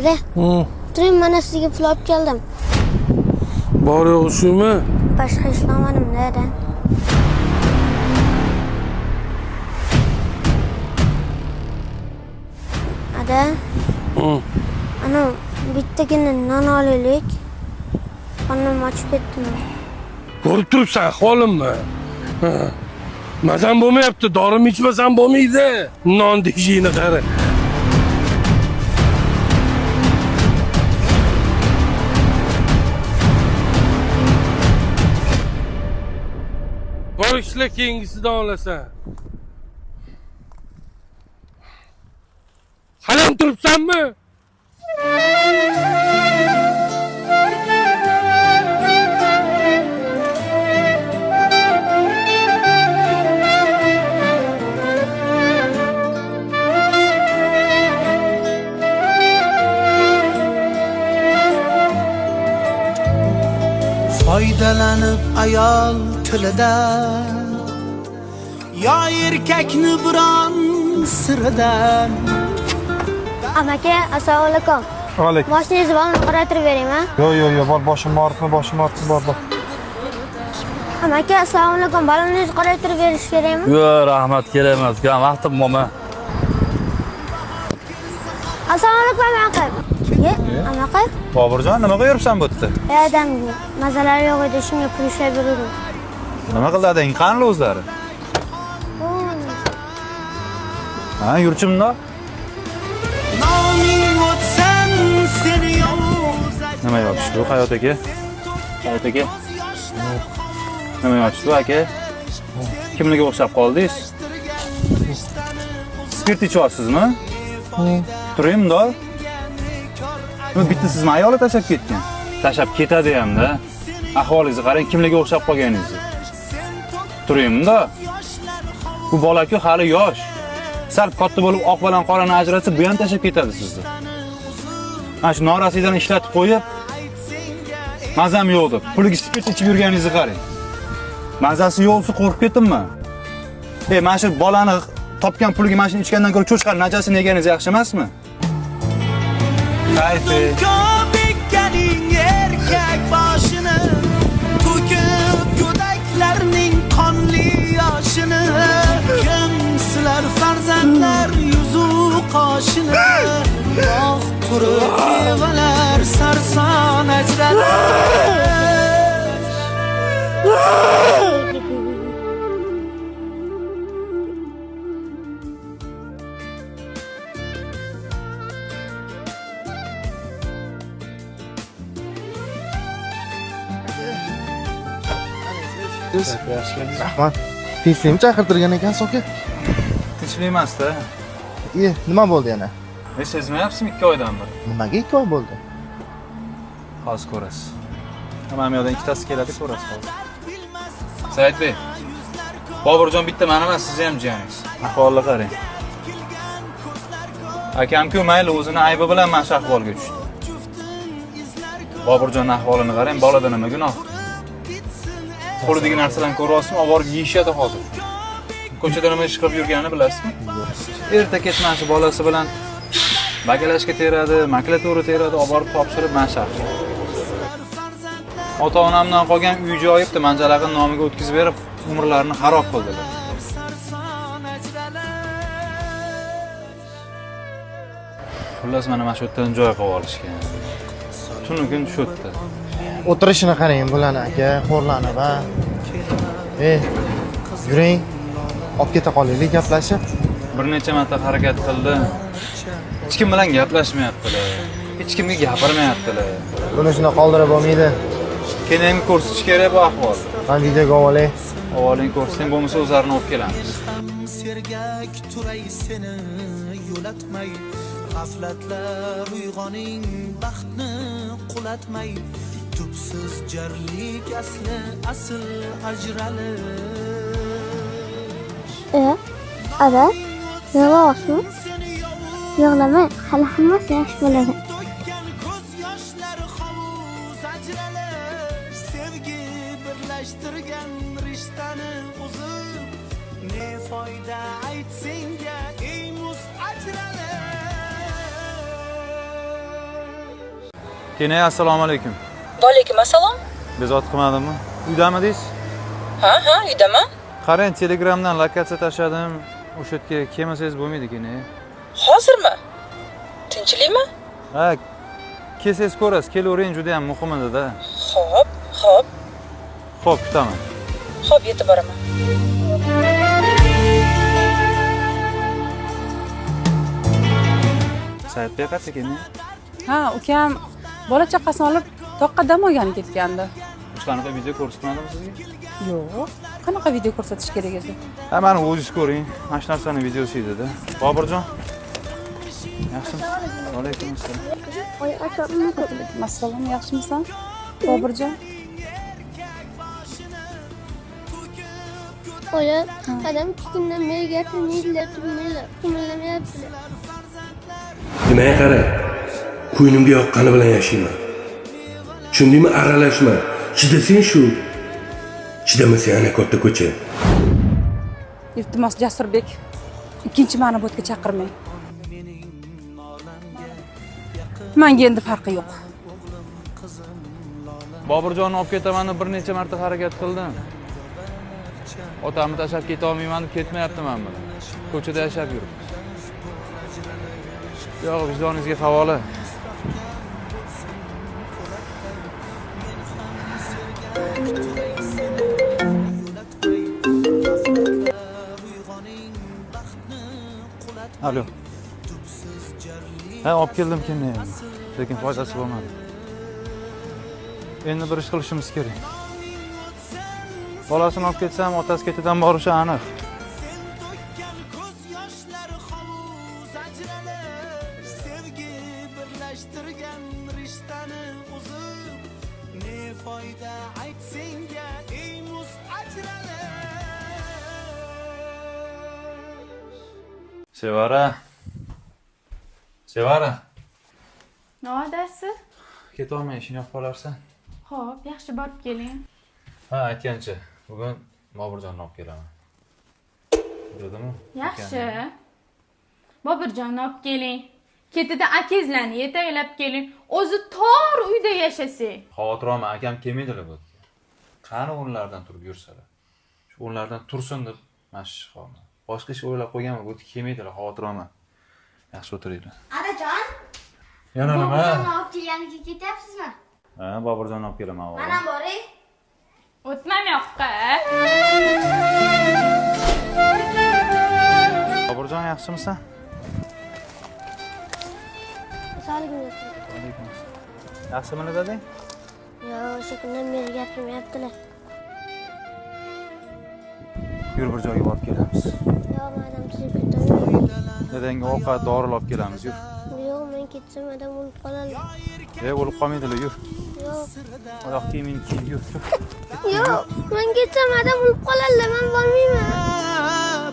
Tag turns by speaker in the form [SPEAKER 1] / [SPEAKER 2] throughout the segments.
[SPEAKER 1] Ada, turing, mana sizga pul olib keldim.
[SPEAKER 2] Bor yo'g'i shumi?
[SPEAKER 1] Boshqa ishlamadim, dada. Ada, ana bittagina non olaylik. Qornim ochib ketdi.
[SPEAKER 2] Ko'rib turibsan ahvolimni. Mazam bo'lmayapti, dorim ichmasam bo'lmaydi. Non deyishingni qara. Bor ishla, keyingisidan olasan. Haliyam turibsanmi?
[SPEAKER 3] Foydalanib ayol tilidan, yo erkakni biron siridan.
[SPEAKER 1] Amaki, assalomu alaykum.
[SPEAKER 4] Alaykum.
[SPEAKER 1] Mashinangizni balon qaraytirib beraymi?
[SPEAKER 4] Yo'q, yo'q, yo'q, bor, boshim og'ritma, boshim og'ritma, bor, bor.
[SPEAKER 1] Amaki, assalomu alaykum. Baloningizni qaraytirib berish kerakmi?
[SPEAKER 5] Yo'q, rahmat, kerak emas. Gan vaqtim bo'lma.
[SPEAKER 1] Assalomu alaykum, amaki. Ye, amaki.
[SPEAKER 4] Boburjon, nima qilib bu yerda?
[SPEAKER 1] Adam mazalari yo'q edi, shunga pul ishlab berdim.
[SPEAKER 4] Nima qildi adang? Qani o'zlari? Ha, yurchi bundoq.
[SPEAKER 3] Noming o'tsin seni yovuz.
[SPEAKER 4] Nima yotishdi bu, Hayot aka? Hayot aka. Nima yotishdi bu aka? Kimniga o'xshab qoldingiz? Spirt ichyapsizmi? Turing bundoq. Nima bitta sizmi ayoli tashlab ketgan? Tashlab ketadi hamda. Ahvolingizni qarang, kimlarga o'xshab qolganingizni. Turing bundoq. Bu bola-ku hali yosh. Sal katta bo'lib oq bilan qorani ajratsa, bu ham tashlab ketadi sizni. Mana shu norasiydan ishlatib qo'yib, mazam yo'q deb, puliga spirt ichib yurganingizni qarang. Mazasi yo'qsa qo'rqib ketdimmi? Mana shu bolani topgan puliga mana shuni ichgandan ko'ra cho'chqani najasini yeganingiz yaxshi emasmi? Kayfi.
[SPEAKER 3] Ko'p ekkaning erkak boshini to'kib, go'daklarning qonli yoshini kim silar, farzandlar yuzu qoshini, bog' qurib mevalar sarson ajralish.
[SPEAKER 6] Rahmat. Tinchlikmi chaqirtirgan ekansiz, aka?
[SPEAKER 4] Tinchlik emas-da.
[SPEAKER 6] Nima bo'ldi yana?
[SPEAKER 4] Sezmayapsizmi 2 oydan beri?
[SPEAKER 6] Nimaga 2 oy bo'ldi?
[SPEAKER 4] Hozir ko'rasiz. Mana bu yoqdan ikkitasi keladi, ko'rasiz hozir. Saidbek, Boburjon bitta mani emas, sizni ham jiyaningiz. Ahvolni qarang. Akamku mayli o'zini aybi bilan mana shu ahvolga tushdi. Boburjonning ahvolini qarang, bolada nima gunoh? Qo'lidagi narsalarni ko'ryapsizmi? Olib borib yeyishadi hozir. Ko'chada nima ish qilib yurganini bilasizmi? Erta kech mana shu bolasi bilan bakalashka teradi, maklatura teradi, olib borib topshirib mana shu. Ota-onamdan qolgan uy joyi bitta manjalag'in nomiga o'tkazib berib, umrlarini xarob qildilar. Xullas, mana shu yerdan joy qilib olishgan. Tunu kun shu yerda.
[SPEAKER 6] O'tirishini qarang bularni aka, xo'rlanib ha. Yuring. Olib keta qolaylik gaplashib.
[SPEAKER 4] Bir necha marta harakat qildi. Hech kim bilan gaplashmayaptilar. Hech kimga gapirmayaptilar.
[SPEAKER 6] Buni shunday qoldirib bo'lmaydi.
[SPEAKER 4] Keyin ham ko'rsatish kerak bu ahvol.
[SPEAKER 6] Men videoga olay.
[SPEAKER 4] Avvalini ko'rsating, bo'lmasa o'zlarini olib kelamiz.
[SPEAKER 3] Sergak turay seni yo'latmay, g'aflatlar uyg'oning baxtni qulatmay, tubsiz jarlik asli asl ajralish.
[SPEAKER 1] Ada, yig'layapsizmi? Yig'lama, hali hammasi yaxshi bo'ladi.
[SPEAKER 3] To'kkan ko'z yoshlari hovuz ajralish, sevgi birlashtirgan rishtani uzib, ne foyda ayt senga ey muz ajralish.
[SPEAKER 4] Kene, assalomu alaykum.
[SPEAKER 7] Va alaykum assalom.
[SPEAKER 4] Bezovta qilmadimmi? Uydamidingiz?
[SPEAKER 7] Ha, ha, uydaman.
[SPEAKER 4] Qarang, Telegramdan lokatsiya tashladim. O'sha yerga kelmasangiz bo'lmaydi, Kene.
[SPEAKER 7] Hozirmi? Tinchlikmi?
[SPEAKER 4] Ha, kelsangiz ko'rasiz. Kelavering, juda ham muhim edi-da.
[SPEAKER 7] Xo'p, xo'p.
[SPEAKER 4] Xo'p, kutaman.
[SPEAKER 7] Xo'p, yetib boraman.
[SPEAKER 4] Saidbek qayerda, Kene?
[SPEAKER 8] Ha, ukam bola chaqasini olib toqqa dam olgani ketgandi.
[SPEAKER 4] Shunaqa video ko'rsatmadimmi sizga?
[SPEAKER 8] Yo'q. Qanaqa video ko'rsatish kerak edi?
[SPEAKER 4] Ha, mana o'zingiz ko'ring. Mana shu narsani videosi edi-da. Boburjon. Yaxshimisiz? Va alaykum assalom.
[SPEAKER 1] Oy,
[SPEAKER 8] Alaykum assalom, yaxshimisan? Boburjon.
[SPEAKER 1] Oya, adam ikki kundan beri gapirmaydilar, turmaydilar, qimirlamayaptilar.
[SPEAKER 2] Nimaga qara? Ko'nglimga yoqqani bilan yashayman. Tushundingmi? Aralashma. Chidasang shu. Chidamasang ana katta ko'cha.
[SPEAKER 8] Iltimos Jasurbek, ikkinchi mani bu yerga chaqirmang. Menga endi farqi yo'q.
[SPEAKER 4] Boburjonni olib ketaman deb bir necha marta harakat qildim. Otamni tashlab keta olmayman deb ketmayapti men bilan. Ko'chada yashab yuribmiz. Yo'q, vijdoningizga havola. Alo. Ha, olib keldim kimni. Lekin foydasi bo'lmadi. Endi bir ish qilishimiz kerak. Bolasini olib ketsam, otasi ketidan borishi aniq.
[SPEAKER 3] Sevgi birlashtirgan rishtani uzib, ne foyda ayt senga ey muz ajralish.
[SPEAKER 4] Sevara. Sevara.
[SPEAKER 9] Nima adasi?
[SPEAKER 4] Ketolmay ishini yopib qolarsan.
[SPEAKER 9] Xo'p, yaxshi borib keling.
[SPEAKER 4] Ha, aytgancha, bugun Boburjonni olib kelaman. Dedimi?
[SPEAKER 9] Yaxshi. Boburjonni olib keling. Ketida akangizlarni yetaklab keling. O'zi tor uyda yashasak.
[SPEAKER 4] Xavotir olma, akam kelmaydilar bu yerga. Qani o'rinlardan turib yursalar. Shu o'rinlardan tursin deb mana shu holni. Boshqa ish o'ylab qo'yganman, bu yerga kelmaydilar, xavotir olma. Yaxshi o'tiringlar.
[SPEAKER 1] Adajon,
[SPEAKER 4] Yana nima?
[SPEAKER 1] Boburjonni olib kelganiga ketyapsizmi?
[SPEAKER 4] Ha, Boburjonni olib kelaman o'g'lim.
[SPEAKER 1] Mana boring.
[SPEAKER 9] O'tmam yoqqa.
[SPEAKER 4] Boburjon, yaxshimisan?
[SPEAKER 1] Sog'ligim yo'q.
[SPEAKER 4] Yaxshimi dadang?
[SPEAKER 1] Yo'q, o'sha kundan beri gapirmayaptilar.
[SPEAKER 4] Yur, bir joyga borib kelamiz.
[SPEAKER 1] Yo'q, madam siz ketolmayman.
[SPEAKER 4] Dadangga ovqat, dorilar olib kelamiz, yur.
[SPEAKER 1] Yo'q, men ketsam adam o'lib qoladi.
[SPEAKER 4] O'lib qolmaydilar, yur.
[SPEAKER 1] Yo'q.
[SPEAKER 4] Oyoq kiyimingni kiy, yur.
[SPEAKER 1] Yo'q, men ketsam adam o'lib qoladi, men bormayman.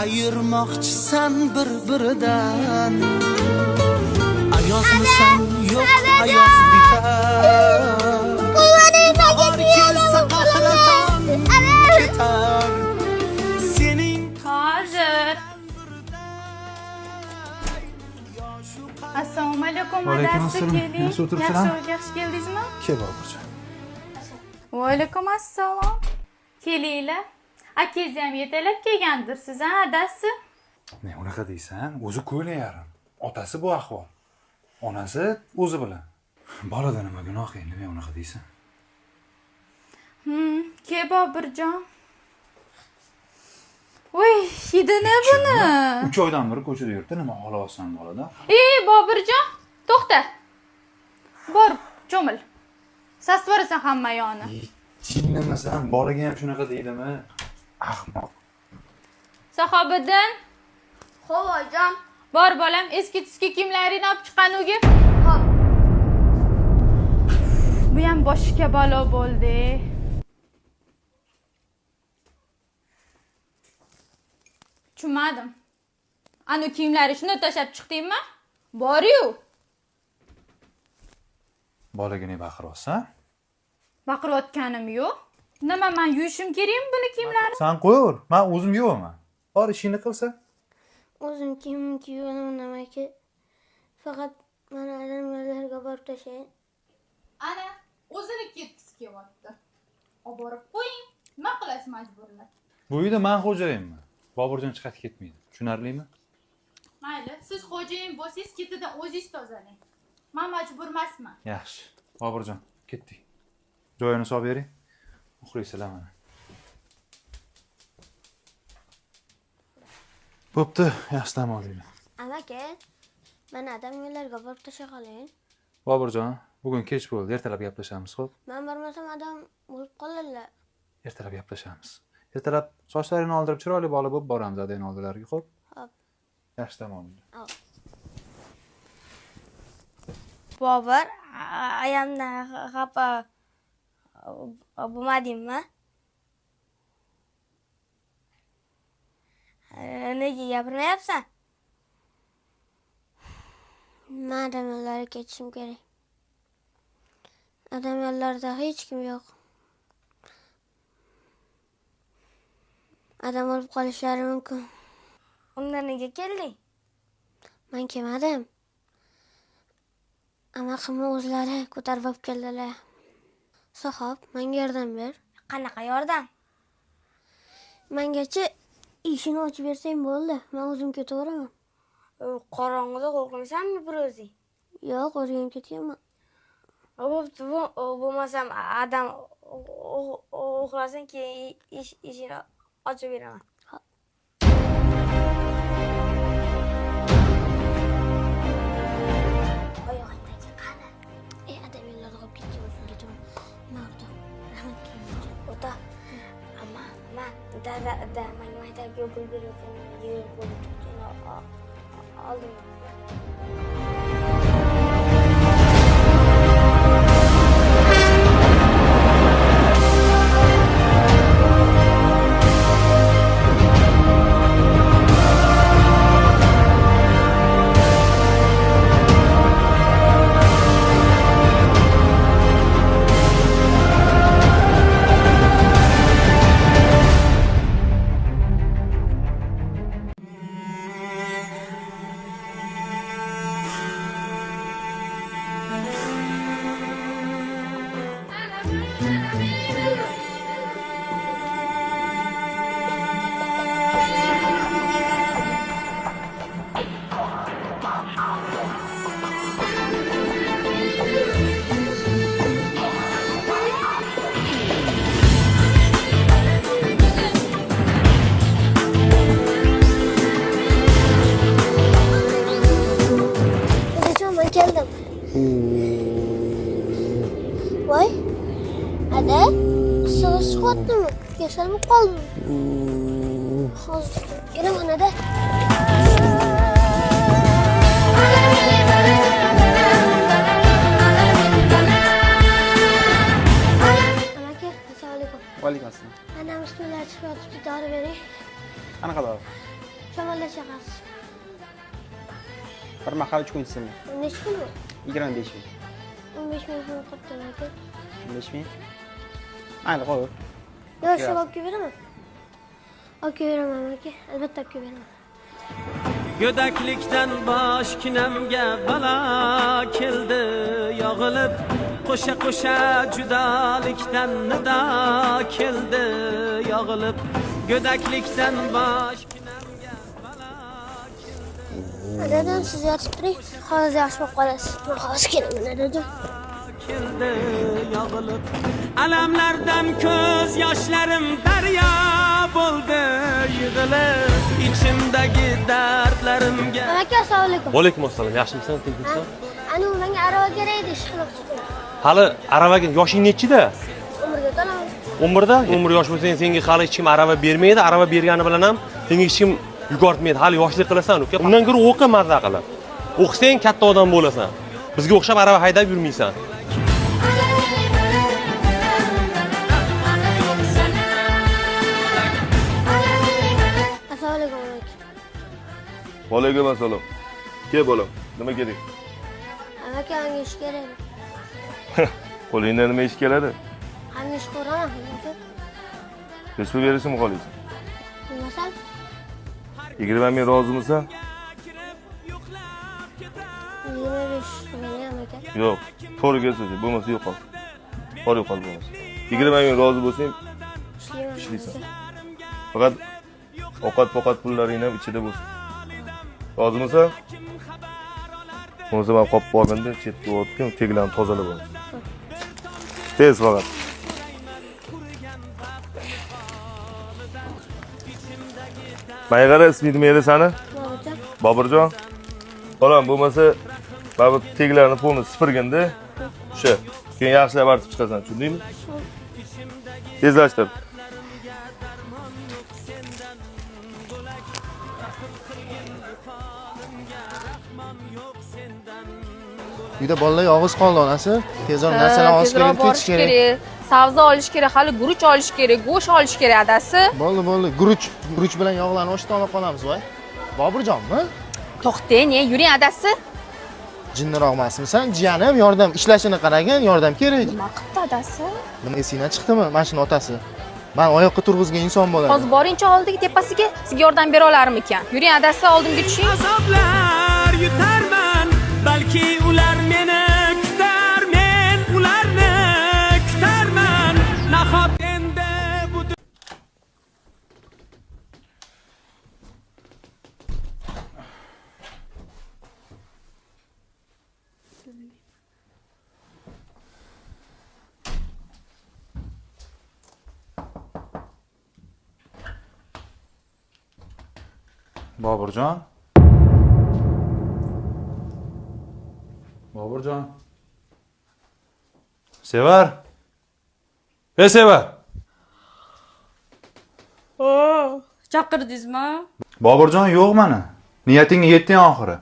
[SPEAKER 3] Ayirmoqchisan bir-biridan. Ayozmisan? Yo'q, ayoz bitar. Bahor kelsa qahraton ketar. Sening
[SPEAKER 9] Hozir. Assalomu alaykum.
[SPEAKER 4] Va alaykum
[SPEAKER 9] Adasi,
[SPEAKER 4] assalom.
[SPEAKER 9] keling.
[SPEAKER 4] Yaxshi o'tiribsizlarmi?
[SPEAKER 9] Yaxshi, yaxshi keldingizmi?
[SPEAKER 4] Kel, Boburjon.
[SPEAKER 9] Va alaykum assalom. Kelinglar. Akangiz ham yetalab kelgandir siz, ha, adasi?
[SPEAKER 4] Ne unaqa deysan? O'zi ko'yla yarim. Otasi bu ahvol. Onasi o'zi bilan. Bolada nima gunoh endi, nima unaqa deysan?
[SPEAKER 9] Ke Boburjon. Voy, hidi ne buni?
[SPEAKER 4] 3 oydan beri ko'chada yuribdi, nima xohlayapsan bolada?
[SPEAKER 9] Ey, Boburjon, to'xta. Bor, cho'mil. Sasib yuborasan hamma yoqni.
[SPEAKER 4] Jinnimisan, bolaga ham shunaqa deydimi? Ahmoq.
[SPEAKER 9] Sahobiddin.
[SPEAKER 1] Xo'p, oyijon.
[SPEAKER 9] Bor bolam, eski tuski kiyimlaringni olib chiqqan uyga.
[SPEAKER 1] Xo'p.
[SPEAKER 9] Bu ham boshga balo bo'ldi. Tushunmadim. Anu kiyimlari shuni tashlab chiqdingmi? Bor-yu.
[SPEAKER 4] Bolaga ne baqiryapsan?
[SPEAKER 9] Baqirayotganim yo'q. Nima, men yuvishim kerakmi buni kiyimlarini?
[SPEAKER 4] Sen qo'yaver, men o'zim yuvaman. Bor ishingni qilsa.
[SPEAKER 1] O'zim kiyimimni kiyaman, nimaki. Faqat mana odamlarga borib tashlayın.
[SPEAKER 9] Ana, o'zini ketgisi kelyapti. Olib borib qo'ying. Nima qilasiz majburlab?
[SPEAKER 4] Bu uyda men xo'jayinman. Boburjon chiqadi ketmaydi. Tushunarlimi?
[SPEAKER 9] Mayli, siz xo'jayin bo'lsangiz, ketidan o'zingiz tozalang. Men majbur emasman.
[SPEAKER 4] Yaxshi. Boburjon, ketdik. Joyini solib bering. Uxlaysizlar mana. Bo'pti, yaxshi dam olinglar.
[SPEAKER 1] Amaki, mana adam yo'llarga borib tasha qoling.
[SPEAKER 4] Boburjon, bugun kech bo'ldi, ertalab gaplashamiz, xo'p?
[SPEAKER 1] Men bormasam adam o'lib qoladilar.
[SPEAKER 4] Ertalab gaplashamiz. Ertalab sochlaringni oldirib chiroyli bola bo'lib boramiz adang oldilariga, xo'p?
[SPEAKER 1] Xo'p.
[SPEAKER 4] Yaxshi dam olinglar.
[SPEAKER 1] Xo'p.
[SPEAKER 10] Bobur, ayamdan xafa bo'lmadingmi? Nega gapirmayapsan?
[SPEAKER 1] Men adam yo'llariga ketishim kerak. Adam yo'llarida hech kim yo'q. Adam o'lib qolishlari mumkin.
[SPEAKER 10] Unda nega kelding?
[SPEAKER 1] Men kelmadim. Amaqimni o'zlari ko'tarib olib keldilar. Sahob, menga yordam ber.
[SPEAKER 10] Qanaqa yordam?
[SPEAKER 1] Mengachi eshikni ochib bersang bo'ldi. Men o'zim ketaveraman.
[SPEAKER 10] Qorong'ida qo'rqmaysanmi bir o'zing?
[SPEAKER 1] Yo'q, o'zim ketganman.
[SPEAKER 10] Bo'pti, bo'lmasam adam uxlasin, keyin eshikni ochib beraman.
[SPEAKER 1] Oyog'ingdagi qani? Adam yo'llarga olib ketgan o'zim ketaman. Mardo, rahmat kelgan.
[SPEAKER 10] Ota, amma men dada menga maktabga pul berayotganimda yer bo'lib chiqdi, oldim.
[SPEAKER 1] Keldim. Voy. Ada, issig'i chiqyaptimi? Kasal bo'lib qoldim. Hozir kelaman ada. Amaki, assalomu alaykum.
[SPEAKER 6] Va alaykum assalom.
[SPEAKER 1] Ana bismillah chiqib yotibdi, dori bering.
[SPEAKER 6] Qanaqa dori?
[SPEAKER 1] Shamollash chaqasi.
[SPEAKER 6] Bir mahal 3 kun ichsinlar.
[SPEAKER 1] Necha kun bu?
[SPEAKER 6] 25 ming.
[SPEAKER 1] 15 ming pul qolibdi aka.
[SPEAKER 6] 15 ming? Mayli, qo'y.
[SPEAKER 1] Yo'q, shuni olib kelib beraman. Olib kelib beraman aka, albatta olib kelib beraman.
[SPEAKER 3] Go'daklikdan boshginamga balo keldi yog'ilib, qo'sha-qo'sha judolikdan nido keldi yog'ilib. Go'daklikdan boshginamga balo keldi.
[SPEAKER 1] Dadajon, siz yotib turing. Hozir yaxshi bo'lib qolasiz. Men hozir kelaman, dadajon.
[SPEAKER 3] Keldi yog'ilib. Alamlardan ko'z yoshlarim daryo bo'ldi yig'ilib, ichimdagi dardlarimga.
[SPEAKER 1] Aka, assalomu alaykum.
[SPEAKER 2] Va alaykum assalom. Yaxshimisan, tinchmisan?
[SPEAKER 1] Ana, menga arava kerak edi, ish qilmoqchi.
[SPEAKER 2] Hali aravaga yoshing nechida?
[SPEAKER 1] 11ga to'laman.
[SPEAKER 2] 11da? 11 yosh bo'lsang, senga hali hech kim arava bermaydi. Arava bergani bilan ham senga hech kim yuk ortmaydi. Hali yoshlik qilasan, uka. Undan ko'ra o'qi mazza qilib. O'qisang katta odam bo'lasan. Bizga o'xshab arava haydab yurmaysan.
[SPEAKER 1] Assalomu alaykum aka.
[SPEAKER 11] Va alaykum assalom. Kel bolam, nima kerak?
[SPEAKER 1] Aka, menga ish kerak.
[SPEAKER 11] Qo'lingdan nima ish keladi?
[SPEAKER 1] Hamma ish ko'raman, aka.
[SPEAKER 11] Necha pul berishimni xohlaysan?
[SPEAKER 1] Bilmasam.
[SPEAKER 11] 20 ming rozimisan?
[SPEAKER 1] 25 ming aka.
[SPEAKER 11] Yo'q, To'g'ri kelsa, bo'lmasa yo'qol. Bor yo'qol bo'lmasa. 20 ming rozi bo'lsang, ishlaysan. Faqat ovqat-poqat pullaring ham ichida bo'lsin. Rozimisan? Bo'lmasa men qopib borganda chetga o'tgan, teglarni tozalab olasan. Tez faqat. Menga qara, isming nima edi sani?
[SPEAKER 1] Boburjon.
[SPEAKER 11] Boburjon. Bolam, bo'lmasa mana bu teglarni polni sipirganda o'sha. Keyin yaxshilab artib chiqasan, tushundingmi? Tezlashtir.
[SPEAKER 6] Uyda bolalar yolg'iz qoldi onasi. Tezroq narsalarni olish kerak, ketish kerak.
[SPEAKER 9] Savza olish kerak, hali guruch olish kerak, go'sht olish kerak adasi.
[SPEAKER 6] Bo'ldi, bo'ldi. Guruch bilan yog'larni oshdan olib qolamiz, voy. Boburjonmi?
[SPEAKER 9] To'xtang, yuring adasi.
[SPEAKER 6] Jinniroq emasmisan? Jiyanim, yordam ishlashini qaragin, yordam kerak.
[SPEAKER 9] Nima qilibdi adasi?
[SPEAKER 6] Nima esingdan chiqdimi? Mana shuni otasi. Men oyoqqa turg'izgan inson bo'ladi.
[SPEAKER 9] Hozir boringchi oldiga tepasiga, sizga yordam bera olarmikan? Yuring adasi, oldimga tushing.
[SPEAKER 3] Azoblar yutarman, balki ular meni kutar, men ularni kutarman. Nahot endi bu
[SPEAKER 4] Boburjon. Boburjon. Sevar. Ey Sevar.
[SPEAKER 9] O, chaqirdingizmi?
[SPEAKER 4] Boburjon yo'q mana. Niyatingga yetding oxiri.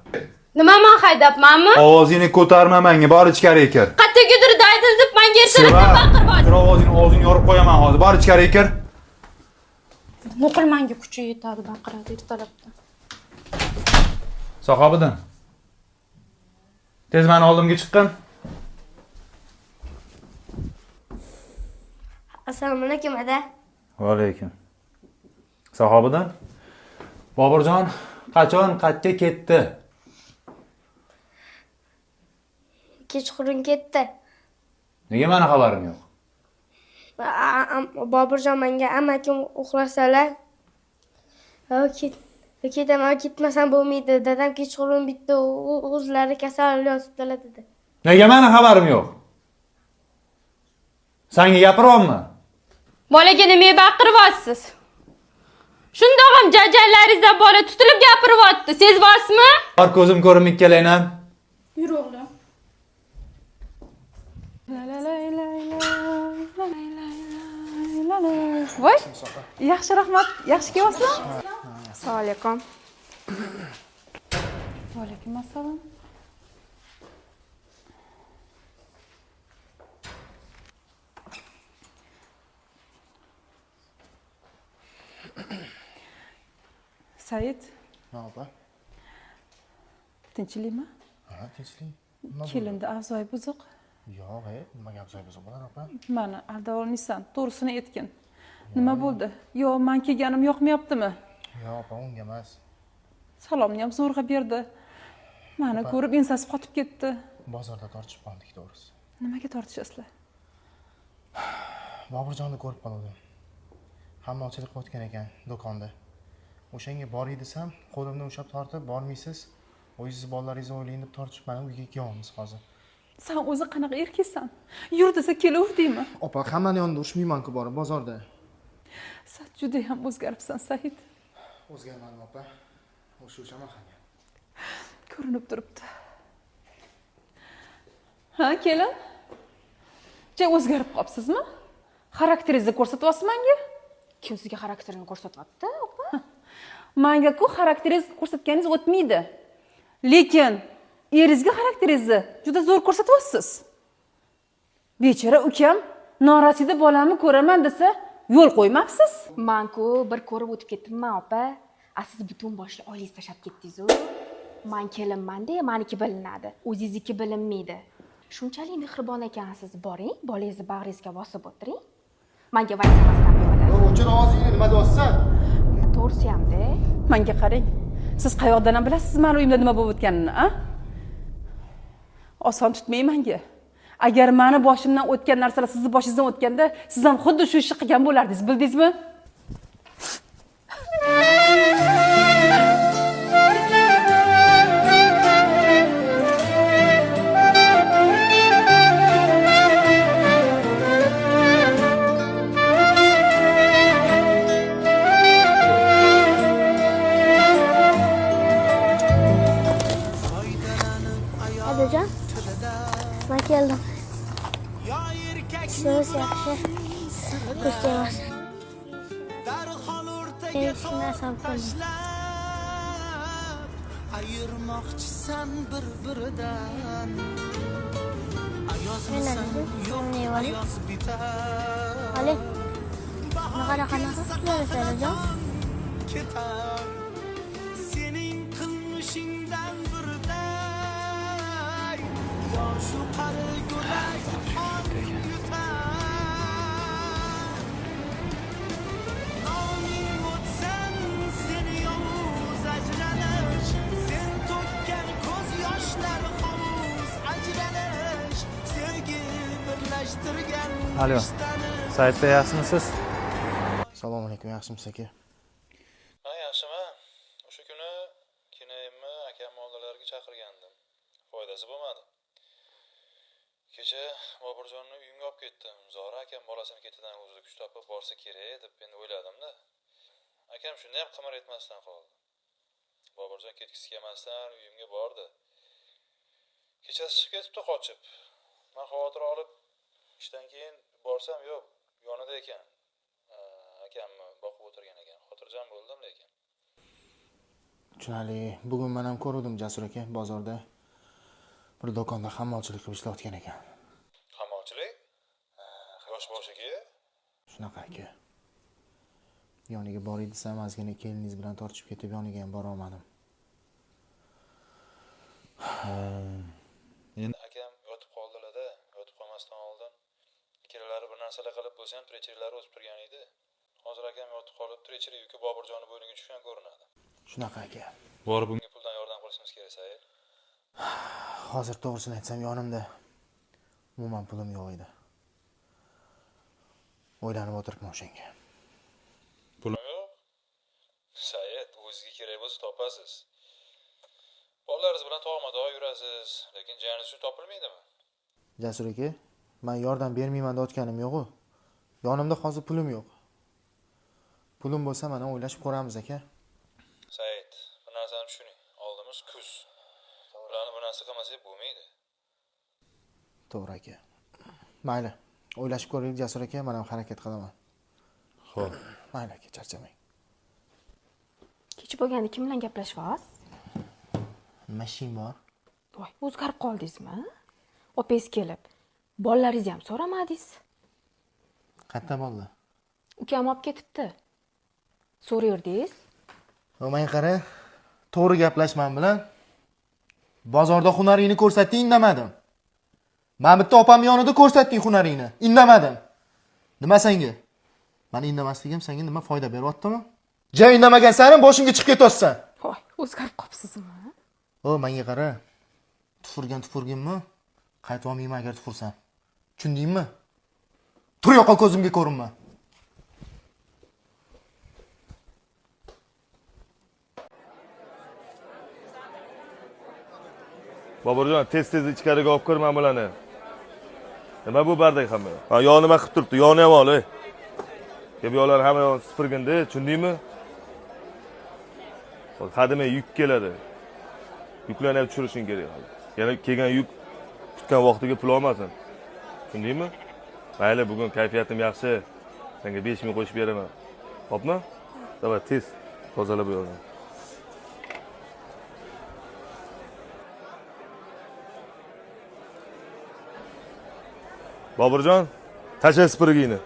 [SPEAKER 9] Nima men haydabmanmi?
[SPEAKER 4] Ovozingni ko'tarma menga, bor ichkariga kir.
[SPEAKER 9] Qayergadir daydil deb menga ertalabdan baqirib.
[SPEAKER 4] Tur ovozingni, og'zingni yorib qo'yaman hozir. Bor ichkariga kir.
[SPEAKER 9] Nuqul menga kuchi yetadi baqiradi ertalabdan.
[SPEAKER 4] Sahobiddin. Tez meni oldimga chiqqin.
[SPEAKER 10] Assalomu alaykum ada.
[SPEAKER 4] Va alaykum. Sahobiddin. Boburjon qachon qayerga ketdi?
[SPEAKER 10] Kechqurun ketdi.
[SPEAKER 4] Nega meni xabarim yo'q?
[SPEAKER 10] Boburjon menga amakim uxlasalar, ketaman, ketmasam bo'lmaydi. Dadam kechqurun bitta o'zlari kasal yotibdilar dedi.
[SPEAKER 4] Nega meni xabarim yo'q? Senga gapiryapman.
[SPEAKER 9] Bolaga nima baqiryapsiz? Shundoq ham jajallaringizdan bola tutilib gapiryapti. Sezyapsizmi?
[SPEAKER 4] Bor ko'zim ko'rim ikkalang ham.
[SPEAKER 9] Yur o'g'lim.
[SPEAKER 8] Voy. Yaxshi, rahmat. Yaxshi kelyapsizmi?
[SPEAKER 9] Assalomu alaykum.
[SPEAKER 8] Va alaykum assalom. Said.
[SPEAKER 6] Ha, opa.
[SPEAKER 8] Tinchlikmi?
[SPEAKER 6] Ha, tinchlik.
[SPEAKER 8] Kelinda avzoyi buzuq.
[SPEAKER 6] Yo'q, nima avzoyi buzuq bo'ladi, opa?
[SPEAKER 8] Mani alda olmaysan, to'g'risini aytgin. Nima bo'ldi? Yo, men kelganim yoqmayaptimi?
[SPEAKER 6] Yo'q, opa, unga emas.
[SPEAKER 8] Salomni ham zo'rg'a berdi. Meni ko'rib ensasi qotib ketdi.
[SPEAKER 6] Bozorda tortishib qoldik, to'g'risi.
[SPEAKER 8] Nimaga tortishasizlar?
[SPEAKER 6] Boburjonni ko'rib qoldim. Hammalchilik qilayotgan ekan do'konda. O'shanga boray desam, qo'limdan ushlab tortib, bormaysiz, o'zingiz bolalaringizni o'ylang deb tortishib mana uyga kelyapmiz hozir.
[SPEAKER 8] Sen o'zi qanaqa erkaksan? Yur desa kelaver deymi?
[SPEAKER 6] Opa, hammani yonida urushmayman-ku borib bozorda.
[SPEAKER 8] Sen juda ham o'zgaribsan, Said.
[SPEAKER 6] O'zgarmadim, opa. O'sha o'shaman hali.
[SPEAKER 8] Ko'rinib turibdi. Ha, kelin? Ja o'zgarib qopsizmi? Xarakteringizni ko'rsatyapsiz menga?
[SPEAKER 9] Kim sizga xarakterini ko'rsatyapti, opa?
[SPEAKER 8] Menga-ku xarakteringizni ko'rsatganingiz o'tmaydi. Lekin eringizga xarakteringizni juda zo'r ko'rsatyapsiz. Bechora ukam norasida bolamni ko'raman desa, yo'l qo'ymabsiz.
[SPEAKER 9] Men-ku bir ko'rib o'tib ketdimman, opa. A siz butun boshli oilangizni tashlab ketdingiz-u. Men kelinman-da, meniki bilinadi, o'zingizniki bilinmaydi. Shunchalik mehribon ekansiz, boring, bolangizni bag'ringizga bosib o'tiring. Menga vaysamasdan bo'ladi.
[SPEAKER 6] O'chir og'zingni, nima deyapsan?
[SPEAKER 9] To'g'risi ham-da.
[SPEAKER 8] Menga qarang. Siz qayoqdan ham bilasiz meni uyimda nima bo'lib o'tganini, a? Oson tutmang menga. Agar meni boshimdan o'tgan narsalar sizni boshingizdan o'tganda, siz ham xuddi shu ishni qilgan bo'lardingiz, bildingizmi?
[SPEAKER 1] Adajon, men keldim. Ishimiz yaxshi. Ko'z tegmasin. Hech narsam qilmadim.
[SPEAKER 3] Ayirmoqchisan bir-biridan.
[SPEAKER 1] Men yo'q,
[SPEAKER 3] Ayoz bitar.
[SPEAKER 1] Oling. Qanaqa qanaqa qilasiz, Adajon?
[SPEAKER 3] Ketar. Sening qilmishingdan birday yoshu qari go'dak qon yutar. Noming o'tsin seni yovuz ajralish, sen to'kkan ko'z yoshlar hovuz ajralish, sevgi birlashtirgan.
[SPEAKER 4] Alo. Saidda yaxshimisiz?
[SPEAKER 6] Assalomu alaykum, yaxshimisiz aka?
[SPEAKER 4] Ha, yaxshiman. O'sha kuni kenayimni akam oldilariga chaqirgandim. Foydasi bo'lmadi. Kecha Boburjonni uyimga olib ketdim. Zora akam bolasini ketidan o'zida kuch topib borsa kerak deb endi o'yladim-da. Akam shunda ham qimir etmasdan qoldi. Boburjon ketgisi kelmasdan uyimga bordi. Kechasi chiqib ketibdi qochib. Men xavotir olib ishdan keyin borsam yo'q, yonida ekan. Akamni boqib o'tirgan ekan. Xotirjam bo'ldim lekin.
[SPEAKER 6] Tushunarli. Bugun men ham ko'rdim Jasur aka bozorda bir do'konda hammolchilik qilib ishlayotgan ekan.
[SPEAKER 4] Hammolchilik? Yosh boshiga?
[SPEAKER 6] Shunaqa aka. Yoniga boray desam, ozgina keliningiz bilan tortishib ketib yoniga ham bora olmadim.
[SPEAKER 4] Endi akam yotib qoldilar-da, yotib qolmasdan oldin ikkalalari bir narsalar qilib bo'lsa ham tirikchiliklari o'sib turgan edi. Hozir akam yotib qolib, tirikchilik yuki Boburjonni bo'yniga tushgan ko'rinadi.
[SPEAKER 6] Shunaqa aka.
[SPEAKER 4] Borib bunga puldan yordam qilishimiz kerak, Said.
[SPEAKER 6] Hozir to'g'risini aytsam, yonimda umuman pulim yo'q edi. O'ylanib o'tiribman o'shanga.
[SPEAKER 4] Pulim yo'q? Said, o'zingizga kerak bo'lsa topasiz. Bolalaringiz bilan tog'ma-tog' yurasiz, lekin jiyaningiz uchun topilmaydimi?
[SPEAKER 6] Jasur aka, men yordam bermayman deyotganim yo'q-u. Yonimda hozir pulim yo'q. Pulim bo'lsa, mana o'ylashib ko'ramiz aka.
[SPEAKER 4] Said, bir narsani tushuning. Oldimiz kuz. Ularni bu narsa qilmasak bo'lmaydi.
[SPEAKER 6] To'g'ri aka. Mayli, o'ylashib ko'raylik Jasur aka, men ham harakat qilaman.
[SPEAKER 4] Xo'p.
[SPEAKER 6] Mayli aka, charchamang.
[SPEAKER 9] Kech bo'lganda kim bilan gaplashyapsiz?
[SPEAKER 6] Nima ishing bor?
[SPEAKER 9] Voy, o'zgarib qoldingizmi? Opangiz kelib, bolalaringizni ham so'ramadingiz.
[SPEAKER 6] Qayerda bolalar?
[SPEAKER 9] Ukam olib ketibdi. So'rayverdingiz?
[SPEAKER 6] Menga qara, to'g'ri gaplash men bilan. Bozorda hunaringni ko'rsatding, indamadim. Men bitta opam yonida ko'rsatding hunaringni, indamadim. Nima senga? Meni indamasligim senga nima foyda beryaptimi? Ja indamagan sarin boshimga chiqib ketyapsan.
[SPEAKER 9] Voy, o'zgarib qolibsizmi?
[SPEAKER 6] O, menga qara. Tufurgan tufurginmi? Qaytib olmayman agar tufursam. Tushundingmi? Tur yo'qol ko'zimga ko'rinma.
[SPEAKER 11] Boburjon, tez-tez ichkariga olib kirma bularni. Nima bu bardak hamma? Ha, yo nima qilib turibdi? Yoni ham ol, ey. Bu yoqlar hamma yoqni supurginda, tushundingmi? Hozir hademay yuk keladi. Yuklarni ham tushirishing kerak hali. Yana kelgan yuk kutgan vaqtiga pul olmasin. Tushundingmi? Mayli, bugun kayfiyatim yaxshi. Senga 5000 qo'shib beraman. Xo'pmi? Davay, tez tozalab bu yoqni. Boburjon, tasha supurgingni.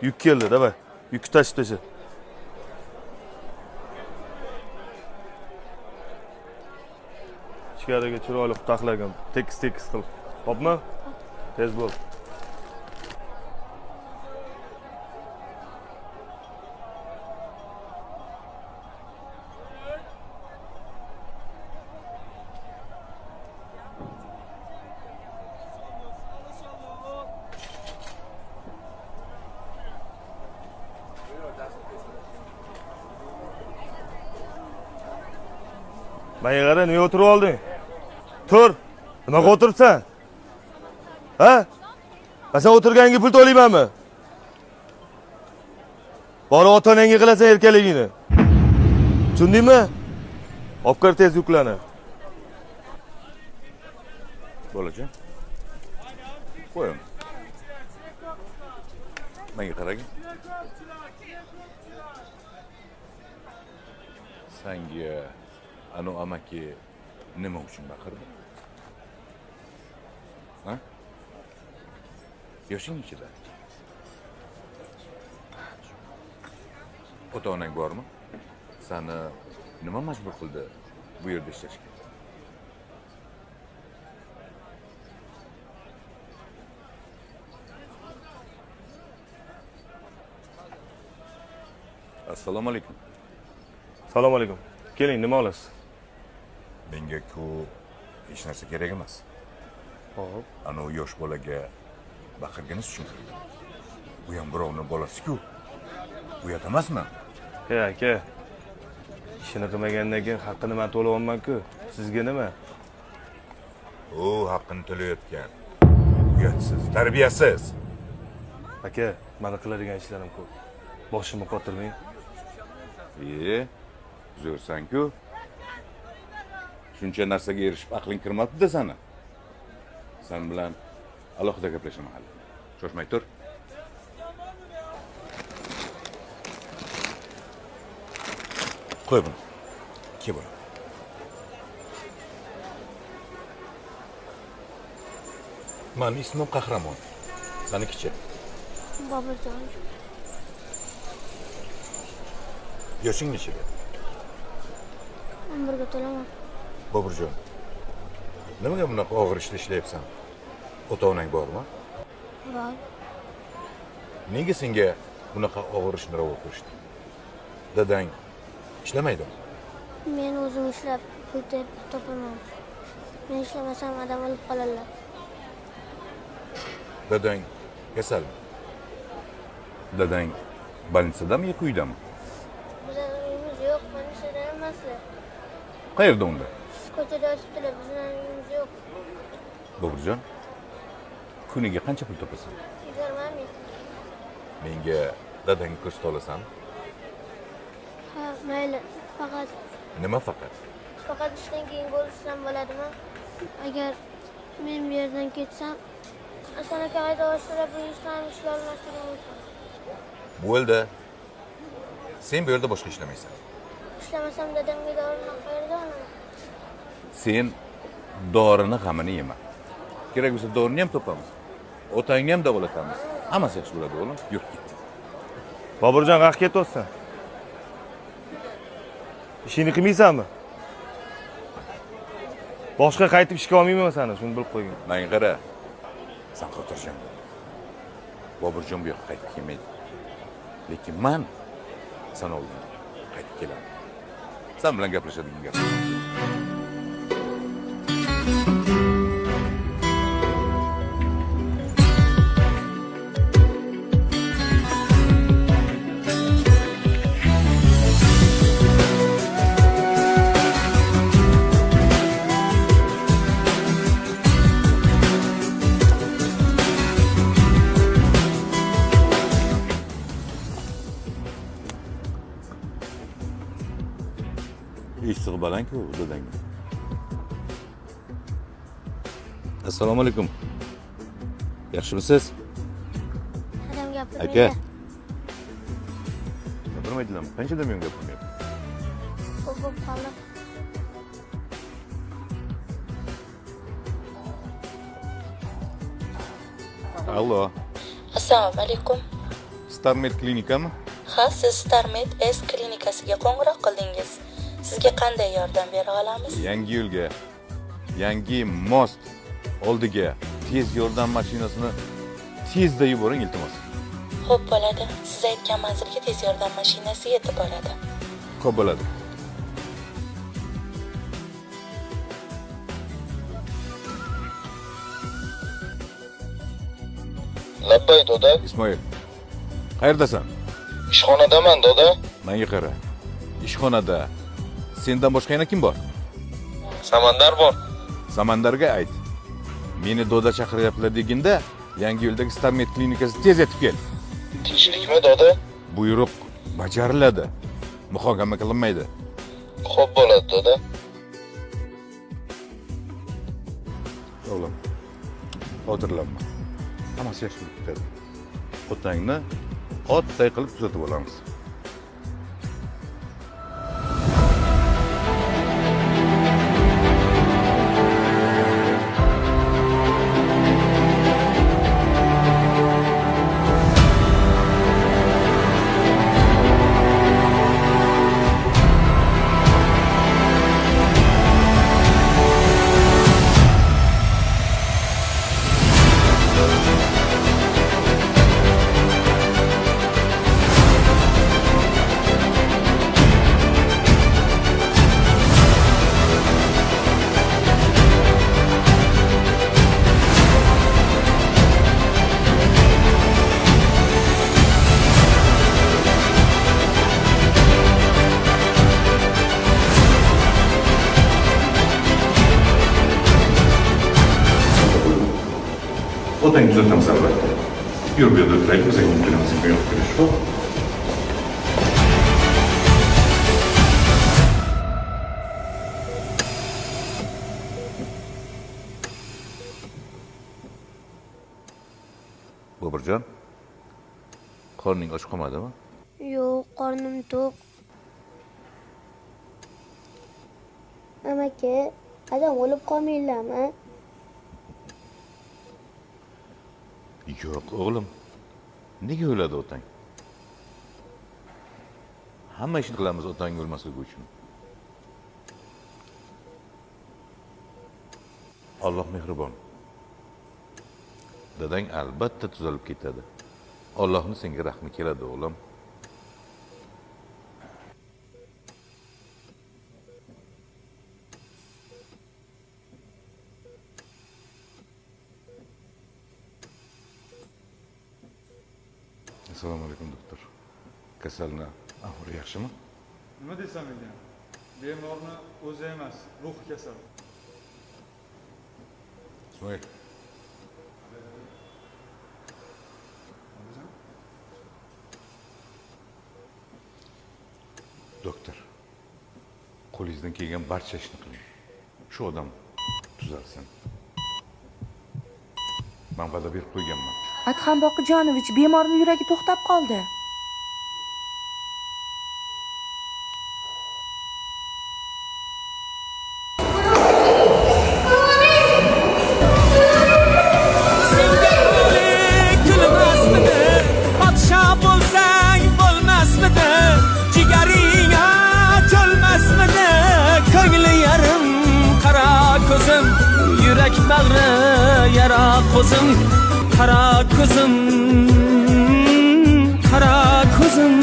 [SPEAKER 11] Yuk keldi, davay. Yukni tashib tasha. Ichkariga chiroyli qilib taxlagin, tekis-tekis qil. Xo'pmi? Tez bo'l. Menga qara, nega o'tirib olding? Tur. Nimaga o'tiribsan? Ha? Sen o'tirganingga pul to'laymanmi? Borib ota-onangga qilasan erkaligingni. Tushundingmi? Olib kir tez yuklarni.
[SPEAKER 12] Bolajon. Qo'y uni. Menga qaragin. Senga anu amaki nima uchun baqirdi? Ha? Yoshing nechida? Ota-onang bormi? Seni nima majbur qildi bu yerda ishlashga? Assalomu alaykum.
[SPEAKER 11] Assalomu alaykum. Keling, nima olasiz?
[SPEAKER 12] Menga-ku hech narsa kerak emas.
[SPEAKER 11] Xo'p.
[SPEAKER 12] Ana u yosh bolaga baqirganingiz uchun kirdim. Bu ham birovning bolasi-ku. Uyat emasmi?
[SPEAKER 11] Ey aka, ishini qilmagandan keyin haqqini men to'layapman-ku. Sizga nima?
[SPEAKER 12] U haqqini to'layotgan. Uyatsiz, tarbiyasiz.
[SPEAKER 11] Aka, meni qiladigan ishlarim ko'p. Boshimni qotirmang.
[SPEAKER 12] Zo'rsan-ku. Shuncha narsaga erishib aqling kirmabdi-da sani. Sen bilan alohida gaplashaman hali. Shoshmay tur. Qo'y buni. Kel bolam. Mani ismim Qahramon. Sanikichi?
[SPEAKER 1] Boburjon.
[SPEAKER 12] Yoshing nechida?
[SPEAKER 1] 11ga to'laman.
[SPEAKER 12] Boburjon, nimaga bunaqa og'ir ishda ishlayapsan? Ota-onang bormi?
[SPEAKER 1] Bor.
[SPEAKER 12] Nega senga bunaqa og'ir ishni ravo ko'rishdi? Dadang ishlamaydimi?
[SPEAKER 1] Men o'zim ishlab pul topaman. Men ishlamasam adam o'lib qoladilar.
[SPEAKER 12] Dadang kasalmi? Dadang больницадami yoki uydami?
[SPEAKER 1] Bizning uyimiz yo'q, больницада emaslar.
[SPEAKER 12] Qayerda unda?
[SPEAKER 1] Ko'chada yotibdilar, bizning uyimiz yo'q.
[SPEAKER 12] Boburjon, kuniga qancha pul topasan?
[SPEAKER 1] 20 ming.
[SPEAKER 12] Menga dadangni ko'rsata olasanmi?
[SPEAKER 1] Ha, mayli, faqat.
[SPEAKER 12] Nima faqat?
[SPEAKER 1] Faqat ishdan keyin ko'rishsam bo'ladimi? Agar men bu yerdan ketsam, Hasan aka qayta boshlab bu ishdan ishlolmasligi mumkin.
[SPEAKER 12] Bo'ldi. Sen bu yerda boshqa ishlamaysan.
[SPEAKER 1] Ishlamasam dadamga dorini qayerdan olaman?
[SPEAKER 12] Sen dorini g'amini yema. Kerak bo'lsa dorini ham topamiz. Otangni ham davolatamiz. Hammasi yaxshi bo'ladi, o'g'lim. Yur, ketdik.
[SPEAKER 11] Boburjon, qayerga ketyapsan? Ishingni qilmaysanmi? Boshqa qaytib ishga olmayman seni, shuni bilib qo'ygin.
[SPEAKER 12] Menga qara. Sen xotirjam bo'l. Boburjon bu yoqqa qaytib kelmaydi. Lekin men sen oldin qaytib kelaman. Sen bilan gaplashadigan gap. Issiq baland-ku dadangni. Assalomu alaykum. Yaxshimisiz?
[SPEAKER 1] Dadam gapirmaydi.
[SPEAKER 12] Aka. Gapirmaydilarmi? Qanchadan buyon gapirmayapti?
[SPEAKER 1] Ko'p bo'lib qoldi.
[SPEAKER 12] Allo.
[SPEAKER 7] Assalomu alaykum.
[SPEAKER 12] StarMed klinikami?
[SPEAKER 7] Ha, siz StarMed S klinikasiga qo'ng'iroq qildingiz. Sizga qanday yordam bera olamiz?
[SPEAKER 12] Yangi yo'lga, yangi most oldiga tez yordam mashinasini tezda yuboring, iltimos.
[SPEAKER 7] Xo'p bo'ladi. Siz aytgan manzilga tez yordam mashinasi yetib boradi.
[SPEAKER 12] Xo'p bo'ladi.
[SPEAKER 13] Labbay doda.
[SPEAKER 12] Ismoil, qayerdasan?
[SPEAKER 13] Ishxonadaman doda.
[SPEAKER 12] Menga qara. Ishxonada sendan boshqa yana kim bor?
[SPEAKER 13] Samandar bor.
[SPEAKER 12] Samandarga ayt. Meni doda chaqiryaptilar deginda, Yangi yo'ldagi Starmed klinikasi tez yetib kel.
[SPEAKER 13] Tinchlikmi, doda?
[SPEAKER 12] Buyruq bajariladi. Muhokama qilinmaydi.
[SPEAKER 13] Xo'p bo'ladi, doda.
[SPEAKER 12] O'g'lim, xotirlanma. Hammasi yaxshi bo'lib ketadi. Otangni otday qilib tuzatib olamiz. Otangni tuzatamiz albatta. Yur, bu yerda o'tiraylik, o'zing kelamiz, bu yoqqa kelish. Xo'p. Boburjon, qorning och qolmadimi?
[SPEAKER 1] Yo'q, qornim to'q. Amaki, qachon o'lib qolmanglarmi?
[SPEAKER 12] Yo'q, o'g'lim. Nega o'ladi otang? Hamma ishni qilamiz otang o'lmasligi uchun. Alloh mehribon. Dadang albatta tuzalib ketadi. Allohning senga rahmi keladi, o'g'lim. Assalomu alaykum, doktor. Kasalni ahvoli yaxshimi?
[SPEAKER 14] Nima desam ekan? Bemorni o'zi emas, ruhi kasal.
[SPEAKER 12] Ismoil. Doktor, qo'lingizdan kelgan barcha ishni qiling. Shu odam tuzalsin. Men va'da berib qo'yganman.
[SPEAKER 15] Adham Boqijonovich, bemorning yuragi to'xtab qoldi.
[SPEAKER 3] Kulmasmidi, podsho bo'lsang bo'lmasmidi, jigaring cho'lmasmidi, ko'ngli yarim qora ko'zim, yurak bag'ri yara ko'zim, qara ko'zim, qara ko'zim.